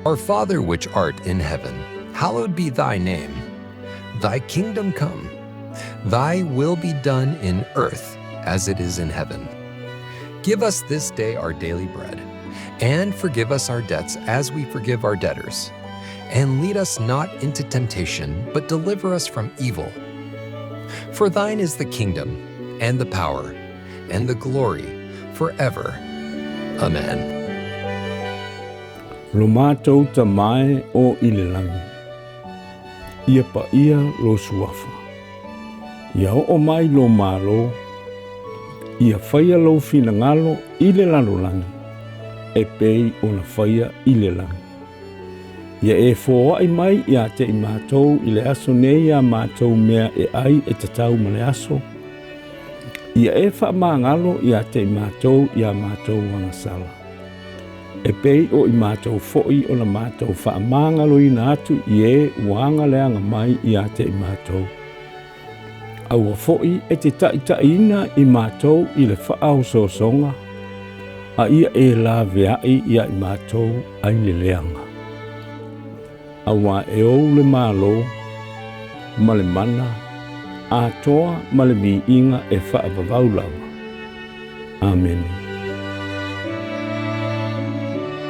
Our Father which art in heaven, hallowed be thy name. Thy kingdom come, thy will be done in earth as it is in heaven. Give us this day our daily bread, and forgive us our debts as we forgive our debtors. And lead us not into temptation, but deliver us from evil. For thine is the kingdom, and the power, and the glory, forever. Amen. Lo matou Tama e o i le lagi, ia paia lou suafa. Ia oo mai lou Malo, ia faia lou finagalo i le lalolagi, e pei ona faia i le lagi. Ia e foai mai ia te i matou i le aso nei a matou mea e ai e tatau ma le aso, Ia e faamagalo ia te i matou i a matou agasala, e pei o i matou foi ona matou faamagaloina atu i e ua agaleaga mai ia te i matou. Aua foi e te taitaiina i matou i le faaosoosoga, a ia e laveai ia i matou ai le leaga. Aua e ou le Malo, ma le mana, atoa ma le viiga e faavavau lava. Amene.